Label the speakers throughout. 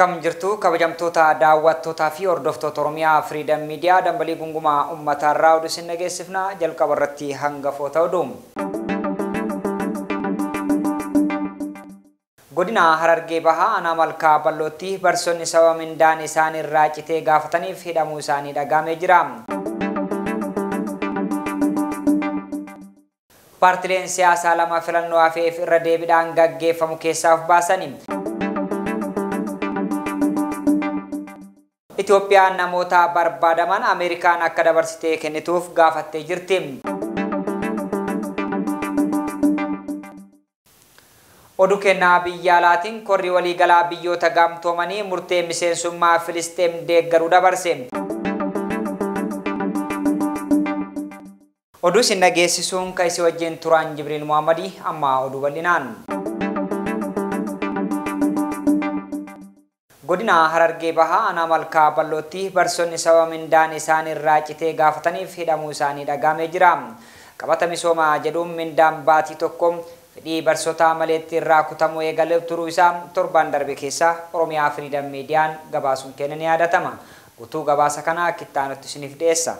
Speaker 1: Akkam jirtu kabajamtoota daawwattootaa fi hordoftoota Oromiyaa Freedom Media dambalii gungumaa uummataa oduu isin dhageessifna jalqaba irratti hangafoota oduu. Godina Harargee Bahaa Aanaa Malkaa Ballootti barsoonni sababa mindaan isaan irraa citee gaafataniif hidhamuu isaanii dhagahamee jira. Paartileen siyaasaa lama filannoo hafeef irra deebiidhaan gaggeeffamu keessaa of baasani. Itoophiyaan namoota barbaadaman Ameerikaan akka dabarsitee kennituuf gaafattee jirti. Oduu kennaa biyya alaatiin korri waliigalaa biyyoota gamtoomanii murtee miseensummaa Filisxeem deeggaruu dabarse. Oduu isin dhageessisuun kan isin wajjin turan Jibriil Muhammadii amma oduu bal'inaan. Godina Harargee Bahaa Aanaa Malkaa Ballootti barsoonni sababa mindaan isaan irraa citee gaafataniif hidhamuu isaanii dhagahamee jira. Qabata misoomaa jedhuun mindaan baatii tokko fedhii barsoota maleetti irraa kutamuu eegalee turuu isaa torban darbe keessa Oromiyaa Freedom Mediaan gabaasuun kenna ni yaadatama. Guutuu gabaasa kana kittaanutti isiniif dhiyeessa.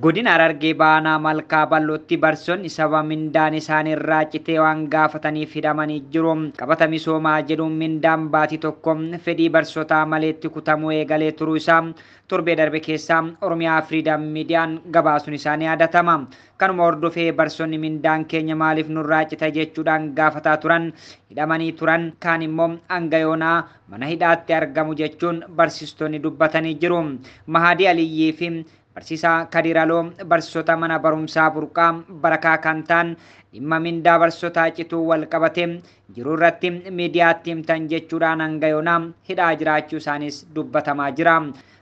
Speaker 1: Godina Harargee Bahaa Aanaa Malkaa Ballootti barsoonni sababa mindaan isaan irraa citee waan gaafataniif hidhamanii jiru. Qabata misoomaa jedhuun mindaan baatii tokko fedhii barsoota maleetti kutamuu eegalee turuu isaa torbee darbe keessa Oromiyaa Freedom Mediaan gabaasuun isaanii yaadatama. Kanuma hordofee barsoonni mindaan keenya maaliif nurraa cita jechuudhaan gaafataa turan hidhamanii turan kaan immoo hanga yoonaa mana hidhaatti argamu jechuun barsiistonni dubbatanii jiru. Mahadii Aliyyii fi Barsiisaa Kadir Aloo barsiisota mana barumsaa Burqaa Barakaa kan ta'an dhimma mindaa barsiisotaa cituu wal qabate jiru irratti miidiyaatti himtan jechuudhaan hanga yoonaa hidhaa jiraachuu isaanis dubbatamaa jira.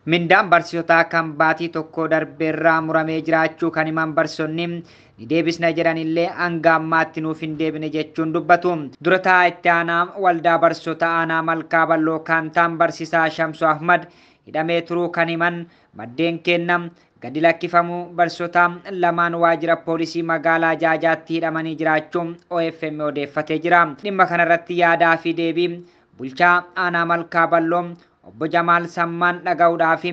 Speaker 1: Mindaan barsiisotaa kan baatii tokko darbeerraa muramee jiraachuu kan himan barsiisonni ni deebisna jedhanillee hanga ammaatti nuuf hin deebine jechuun dubbatu. Dura taa'aa itti aanaa waldaa barsiisota aanaa Malkaa Balloo kan ta'an barsiisaa Shamsu Ahmad hidhamee turuu kan himan maddeen kenna gadi lakkifamuu barsiisota lamaan waajjira poolisii magaalaa Jaajaatti hidhamanii jiraachuun OFM odeeffatee jira. Dhimma kanarratti yaadaa fi deebii bulchaa aanaa Malkaa Balloo obbo Jamaal Sammaan dhaga'uudhaaf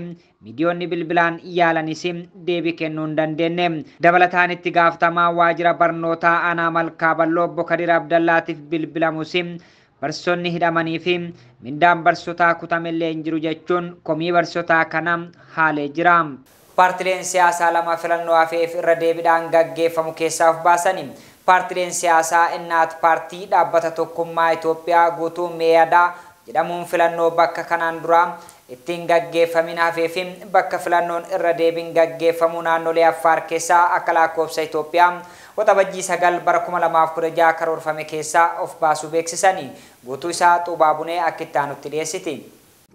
Speaker 1: miidiyoonni bilbilaan yaalanis deebii kennuu hin dandeenye. Dabalataan itti gaafatamaa waajjira barnootaa aanaa Malkaa Balloo obbo Kadir Abdallaatiif bilbilamus barsiisonni hidhamanii fi mindaan barsiisotaa kutamellee hin jiru jechuun komii barsiisotaa kana haalee jira. Paartileen siyaasaa lama filannoo hafeef irra deebiidhaan gaggeeffamu keessaa of baasani. Paartileen siyaasaa Innaat Paartii dhaabbata tokkummaa Itoophiyaa guutuu Meeyadaa jedhamuun filannoo bakka kanaan dura ittiin gaggeeffamin hafee fi bakka filannoon irra deebiin gaggeeffamu naannolee Affaar keessaa akka lakkoofsa Itoophiyaa waxabajjii 9 bara 2016 karoorfame keessaa of baasuu beeksisanii guutuu isaa Xuubaa Bunee akka itti aanutti dhiyeessiti.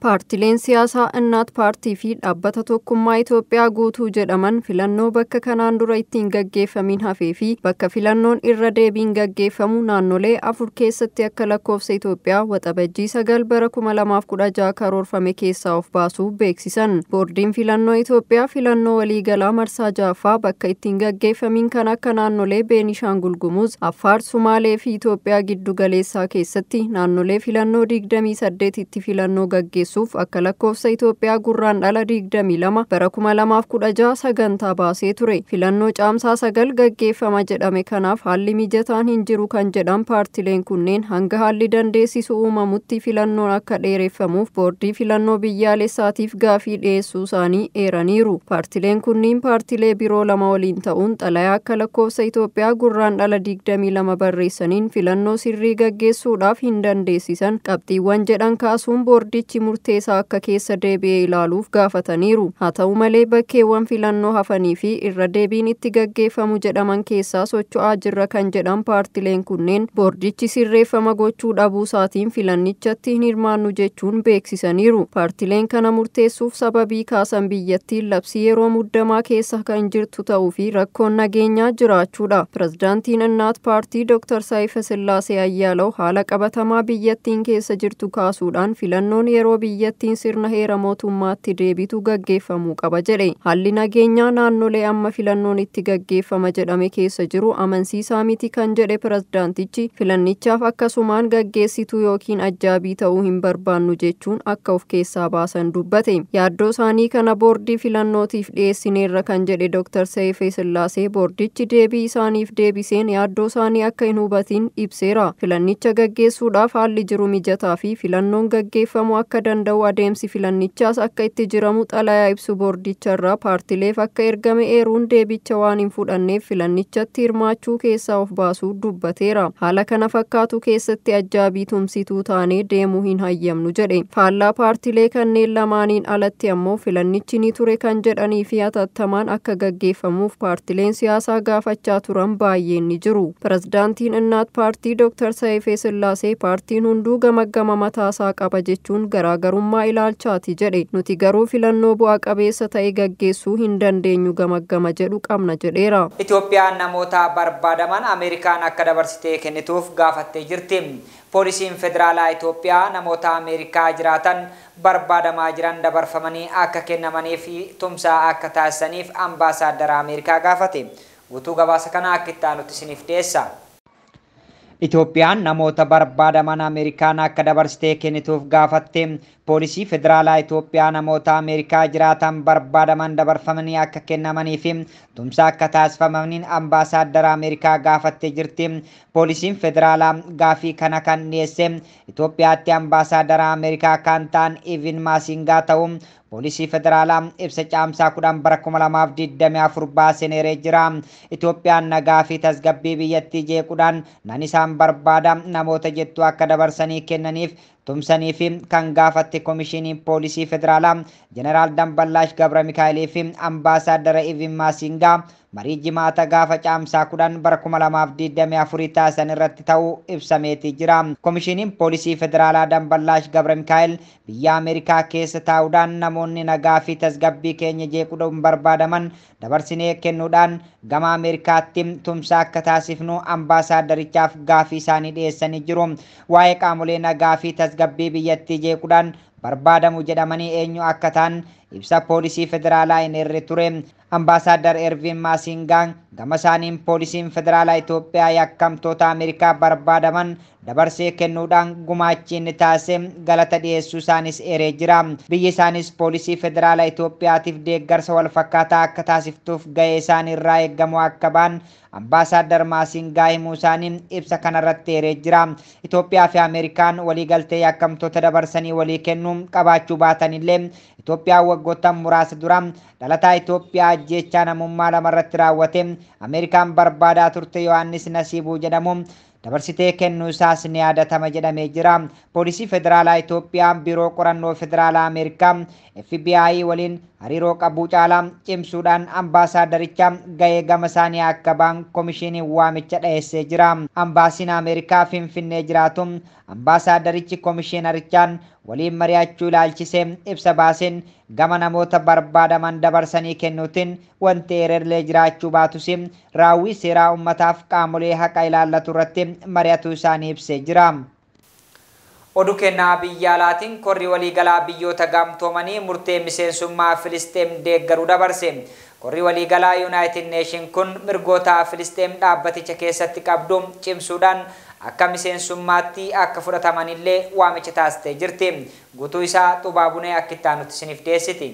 Speaker 2: Paartileen siyaasaa Innaat Paartii fi dhaabbata tokkummaa Itoophiyaa guutuu jedhaman filannoo bakka kanaan dura ittiin gaggeeffamin hafee fi bakka filannoon irra deebiin gaggeeffamu naannolee afur keessatti akka lakkoofsa Itoophiyaa waxabajjii 9 bara 2016 karoorfame keessaa of baasuu beeksisan. Boordiin filannoo Itoophiyaa filannoo waliigalaa marsaa 6ffaa bakka ittiin gaggeeffamin kan akka naannolee Beenishaangul Gumuz, Affaar, Sumaalee fi Itoophiyaa giddu galeessaa keessatti naannolee filannoo 28 itti filannoo gaggeessu akka lakkoofsa Itoophiyaa gurraan dhala 22 bara 2016 sagantaa baasee ture. Filannoo caamsaa 9 gaggeeffama jedhame kanaaf haalli mijataan hin jiru kan jedhan paartileen kunneen hanga haalli dandeessisu uumamutti filannoon akka dheereffamuuf boordii filannoo biyyaalessaatiif gaafii dhiyeessuu isaanii eeraniiru. Paartileen kunniin paartilee biroo lama waliin ta'uun xalayaa akka lakkoofsa Itoophiyaa gurraan dhala 22 barreessaniin filannoo sirrii gaggeessuudhaaf hin dandeessisan qabxiiwwan jedhan kaasuun boordichi murteessaa akka keessa deebi'ee ilaaluuf gaafataniiru. Haa ta'u malee bakkeewwan filannoo hafanii fi irra deebiin itti gaggeeffamu jedhaman keessaa socho'aa jirra kan jedhan paartileen kunneen boordichi sirreeffama gochuu dhabuu isaatiin filannichatti hin hirmaannu jechuun beeksisaniiru. Paartileen kana murteessuuf sababii kaasan biyyattiin labsii yeroo muddamaa keessa kan jirtu ta'uu fi rakkoon nageenyaa jiraachuudha. Pirezidaantiin Innaat Paartii Dr. Saayifa Sillaasee Ayyaalaw haala qabatamaa biyyattiin keessa jirtu kaasuudhaan filannoon yeroo biyyattiin sirna heera mootummaatti deebitu gaggeeffamuu qaba jedhe. Haalli nageenyaa naannolee amma filannoon itti gaggeeffama jedhame keessa jiru amansiisaa miti kan jedhe pirezidaantichi filannichaaf akkasumaan gaggeessituu yookiin ajjaabii ta'uu hin barbaannu jechuun akka of keessaa baasan dubbate. Yaaddoo isaanii kana boordii filannootiif dhiyeessineerra kan jedhe Dr. Seifee Sillaasee boordichi deebii isaaniif deebiseen yaaddoo isaanii akka hin hubatin ibseera. Filannicha gaggeessuudhaaf haalli jiru mijataa fi filannoon gaggeeffamuu akka danda'u adeemsi filannichaas akka itti jiramu xalayaa ibsu boordicharraa paartileef akka ergame eeruun deebicha waan hin fudhanneef filannichatti hirmaachuu keessaa of baasuu dubbateera. Haala kana fakkaatu keessatti ajjaabii tumsituu taanee deemuu hin hayyamnu jedhe. Faallaa paartilee kanneen lamaaniin alatti ammoo filannichi ni ture kan jedhanii fi hatattamaan akka gaggeeffamuuf paartileen siyaasaa gaafachaa turan baay'een ni jiru. Pirezidaantiin Innaat Paartii Dr. Saayifee Sillaasee paartiin hunduu gamaggama mataasaa qaba jechuun garaagarummaa ilaalchaati jedhe. Nuti garuu filannoo bu'aa qabeessa ta'e gaggeessuu hin dandeenyu gamaggama jedhu qabna jedheera.
Speaker 1: Itoophiyaan namoota barbaadaman Ameerikaan akka dabarsitee kennituuf gaafattee jirti. Poolisiin Federaalaa Itoophiyaa namoota Ameerikaa jiraatan barbaadamaa jiran dabarfamanii akka kennamanii fi tumsaa akka taasisaniif ambaasaaddara Ameerikaa gaafate. Guutuu gabaasa kana akka itti aanutti isiniif dhiyeessa. Itoophiyaan namoota barbaadaman Ameerikaan akka dabarsitee kennituuf gaafatte. Poolisii Federaalaa Itoophiyaa namoota Ameerikaa jiraatan barbaadaman dabarfamanii akka kennamanii fi tumsa akka taasifamaniin ambaasaaddara Ameerikaa gaafattee jirti. Poolisiin Federaalaa gaafii kana kan dhiyeesse Itoophiyaatti ambaasaaddara Ameerikaa kan ta'an Ivin Maasingaa ta'u Poolisii Federaalaa ibsa caamsaa 10 bara 2024 baaseen eeree jira. Itoophiyaan nagaa fi tasgabbii biyyattii jeequudhaan nan isaan barbaada namoota jettu akka dabarsanii kennaniif tumsanii fi kan gaafatte Komishinii Poolisii Federaalaa Jeneraal Damballaash Gabra Mikaa'elii fi ambaasaaddara Ivin Maasingaa marii jimaata gaafa caamsaa 10 bara 2024 taasisan irratti ta'uu ibsameetii jira. Komishiniin Poolisii Federaalaa Damballaash Gabra Mikaa'el biyya Ameerikaa keessa taa'uudhaan namoonni nagaa fi tasgabbii keenya jeequudhaan barbaadaman dabarsinee kennuudhaan gama Ameerikaatti tumsa akka taasifnu ambaasaaddarichaaf gaafii isaanii dhiyeessanii jiru. Waa'ee qaamolee nagaa fi tasgabbii biyyattii jeequudhaan barbaadamu jedhamanii eenyu akka ta'an ibsa Poolisii Federaalaa hin eerre ture. Ambaasaaddar Ervin Maasingaan gama isaaniin Poolisiin Federaalaa Itoophiyaa yakkamtoota Ameerikaa barbaadaman dabarsee kennuudhaan gumaachi inni taasise galata dhiyeessuu isaanis eeree jira. Biyyi isaanis Poolisii Federaalaa Itoophiyaatiif deeggarsa walfakkaataa akka taasiftuuf gahee isaan irraa eegamu akka ba'an ambaasaaddar Maasingaa himuu isaanii ibsa kanarratti eeree jira. Itoophiyaa fi Ameerikaan waliigaltee yakkamtoota dabarsanii walii kennuu qabaachuu baatanillee Itoophiyaan waggoottan muraasa dura dhalataa Itoophiyaa ajjeechaa namummaa lamarratti raawwate Ameerikaan barbaadaa turte Yohaannis Nasiibuu jedhamu dabarsitee kennuu isaas ni yaadatama jedhamee jira. Poolisii Federaalaa Itoophiyaa Biiroo Qorannoo Federaalaa Ameerikaa FBI waliin hariiroo qabu caalaa cimsuudhaan ambaasaaddaricha gahee gama isaanii akka ba'an komishiniin waamicha dhiyeessee jira. Ambaasiin Ameerikaa Finfinnee jiraatu ambaasaaddarichi komishinarichaan waliin mari'achuu ilaalchisee ibsa baaseen gama namoota barbaadaman dabarsanii kennuutiin wanti eererlee jiraachuu baatus raawwii seeraa uummataaf qaamolee haqa ilaallatu irratti mari'atuu isaanii ibsee jira. Oduu kennaa biyya alaatiin korri waliigalaa biyyoota gamtoomanii murtee miseensummaa Filisxeem deeggaruu dabarse. Korri waliigalaa Yuunaayitid Neeshin kun mirgoota Filisxeem dhaabbaticha keessatti qabdu cimsuudhaan akka miseensummaatti akka fudhatamanillee waamicha taasistee jirti. Guutuu isaa Xubaa Bunee akka itti aanutti isiniif dhiyeessiti.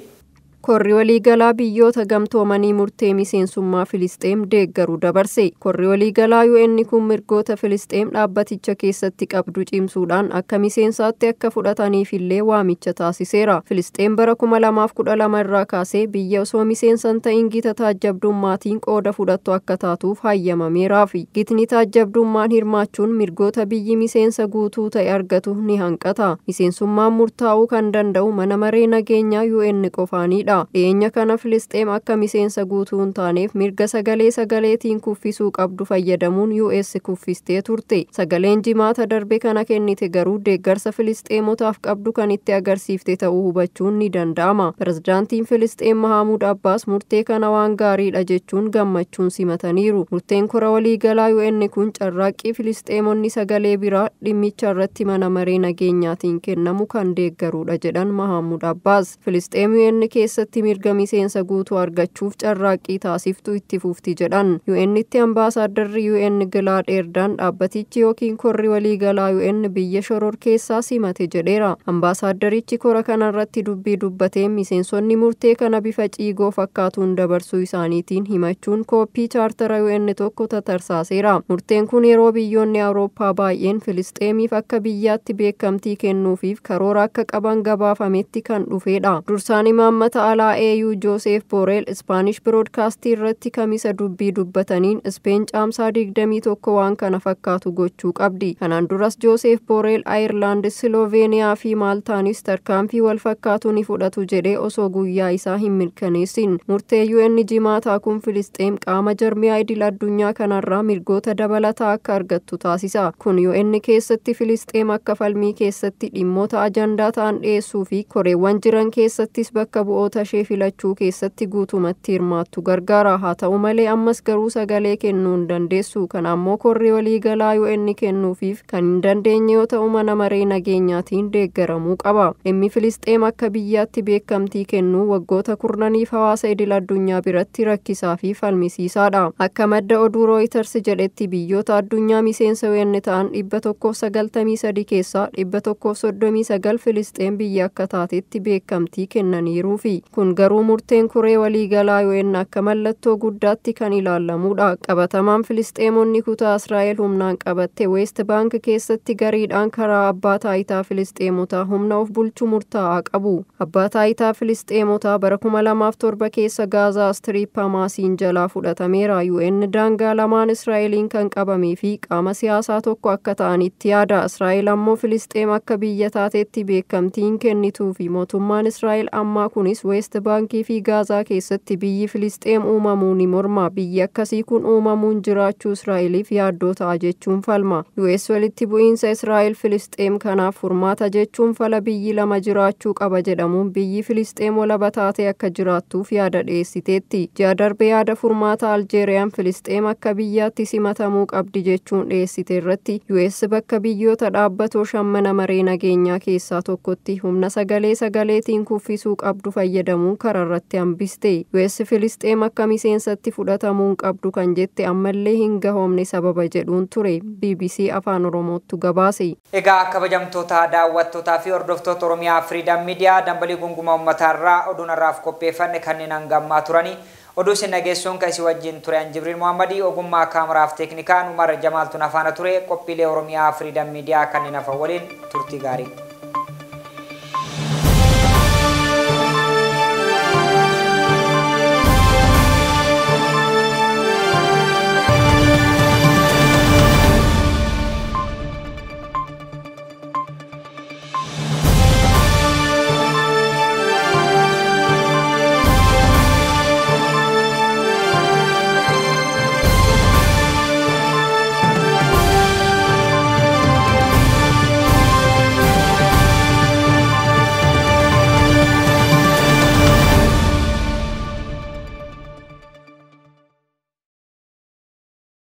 Speaker 2: Korri waliigalaa biyyoota gamtoomanii murtee miseensummaa Filisxeem deeggaruu dabarse. Korri waliigalaa UN kun mirgoota Filisxeem dhaabbaticha keessatti qabdu cimsuudhaan akka miseensaatti akka fudhataniifillee waamicha taasiseera. Filisxeem bara 2012 irraa kaasee biyya osoo miseensa hin ta'in gita taajjabdummaatiin qooda fudhattu akka taatuuf hayyamameeraafi. Gitni taajjabdummaan hirmaachuun mirgoota biyyi miseensa guutuu ta'e argatu ni hanqata. Miseensummaan murtaa'uu kan danda'u mana maree nageenyaa UN qofaanidha. jedhanidha. Dhiyeenya kana Filisxeem akka miseensa guutuu hin taaneef mirga sagalee sagaleetiin kuffisuu qabdu fayyadamuun US kuffistee turte. Sagaleen Jimaata darbe kana kennite garuu deeggarsa Filisxeemotaaf qabdu kan itti agarsiifte ta'uu hubachuun ni danda'ama. Pirezidaantiin Filisxeem Mahamuud Abbaas murtee kana waan gaariidha jechuun gammachuun simataniiru. Murteen kora waliigalaa UN kun carraaqqii Filisxeemonni sagalee biraa dhimmicha irratti mana maree nageenyaatiin kennamu kan deeggarudha jedhan Mahamuud Abbaas. Filisxeem UN keessatti mirga miseensa guutuu argachuuf carraaqqii taasiftu itti fufti jedhan. UN'tti ambaasaadarri UN Gilaad Eerdaan dhaabbatichi yookiin korri waliigalaa UN biyya shoror keessaa simate jedheera. Ambaasaaddarichi kora kanarratti dubbii dubbateen miseensonni murtee kana bifa ciigoo fakkaatuun dabarsuu isaaniitiin himachuun kooppii chaartara UN tokko tatarsaaseera. Murteen kun yeroo biyyoonni Awurooppaa baay'een Filisxeemiif akka biyyaatti beekamtii kennuufiif karoora akka qaban gabaafametti kan dhufedha. Dursaan imaammata alaa AU Jooseef Boreel Ispaanish Biroodkaastii irratti kamisa dubbii dubbataniin Ispeen caamsaa 21 waan kana fakkaatu gochuu qabdi. Kanaan duras Jooseef Boreel Ayirlaand, Siloveeniyaa fi Maaltaanis tarkaanfii wal fakkaatu ni fudhatu jedhee osoo guyyaa isaa hin mirkaneessin. Murtee UN Jimaataa kun Filisxeem qaama jarmiyaa idil addunyaa kanarraa mirgoota dabalataa akka argattu taasisa. Kun UN keessatti Filisxeem akka falmii keessatti dhimmoota ajandaa ta'an dhiyeessuu fi koreewwan jiran keessattis bakka bu'oota ishee filachuu keessatti guutumatti hirmaattu gargaara. Haa ta'u malee ammas garuu sagalee kennuu hin dandeessu. Kana ammoo korri waliigalaa UN kennuufiif kan hin dandeenye yoo ta'u mana maree nageenyaatiin deeggaramuu qaba. Dhimmi Filisxeem akka biyyaatti beekamtii kennuu waggoota kurnaniif hawaasa idil addunyaa biratti rakkisaa fi falmisiisaadha. Akka madda oduu Reuters jedhetti biyyoota addunyaa miseensa UN ta'an 193 keessaa 139 Filisxeem biyya akka taatetti beekamtii kennaniiruufi. Kun garuu murteen koree waliigalaa UN akka mallattoo guddaatti kan ilaalamudha. Qabatamaan Filisxeemonni kutaa Israa'el humnaan qabatte West Bank keessatti gariidhaan karaa abbaa taayitaa Filisxeemotaa humna of bulchu murtaa'aa qabu. Abbaa taayitaa Filisxeemotaa bara 2007 keessa Gaazaa Strip Hamaasiin jalaa fudhatameera. UN daangaa lamaan Israa'eliin kan qabamee fi qaama siyaasaa tokko akka ta'anitti yaada. Israa'el ammoo Filisxeem akka biyya taatetti beekamtiin kennituu fi mootummaan Israa'el ammaa kunis West Baankii fi Gaazaa keessatti biyyi Filisxeem uumamuu ni morma. Biyyi akkasii kun uumamuun jiraachuu Israa'eliif yaaddoo ta'a jechuun falma. US walitti bu'iinsa Israa'el Filisxeem kanaaf furmaata jechuun fala biyyi lama jiraachuu qaba jedhamuun biyyi Filisxeem walaba taatee akka jiraattuuf yaada dhiyeessiteetti. Ji'a darbe yaada furmaata Aljeeriyaan Filisxeem akka biyyaatti simatamuu qabdi jechuun dhiyeessite irratti US bakka biyyoota dhaabbatoo shan mana maree nageenyaa keessaa tokkotti humna sagalee sagaleetiin kuffisuu qabdu fayyadamuun kararratti hambiste. US Filisxeem akka miseensatti fudhatamuun qabdu kan jette ammallee hin gahoomne sababa jedhuun ture. BBC Afaan Oromootu gabaase.
Speaker 1: Egaa kabajamtoota daawwattootaa fi hordoftoota Oromiyaa Freedom Media dambalii gungumaa uummataarraa oduun har'aaf qopheeffanne kanneen hangammaa turanii oduu isin dhageessuun kan isin wajjin ture Jibriil Muhammadii ogummaa kaameraaf teeknikaan Umar Jamaaltuun afaana ture qophiilee Oromiyaa Freedom Media kanneen hafan waliin turtii gaarii.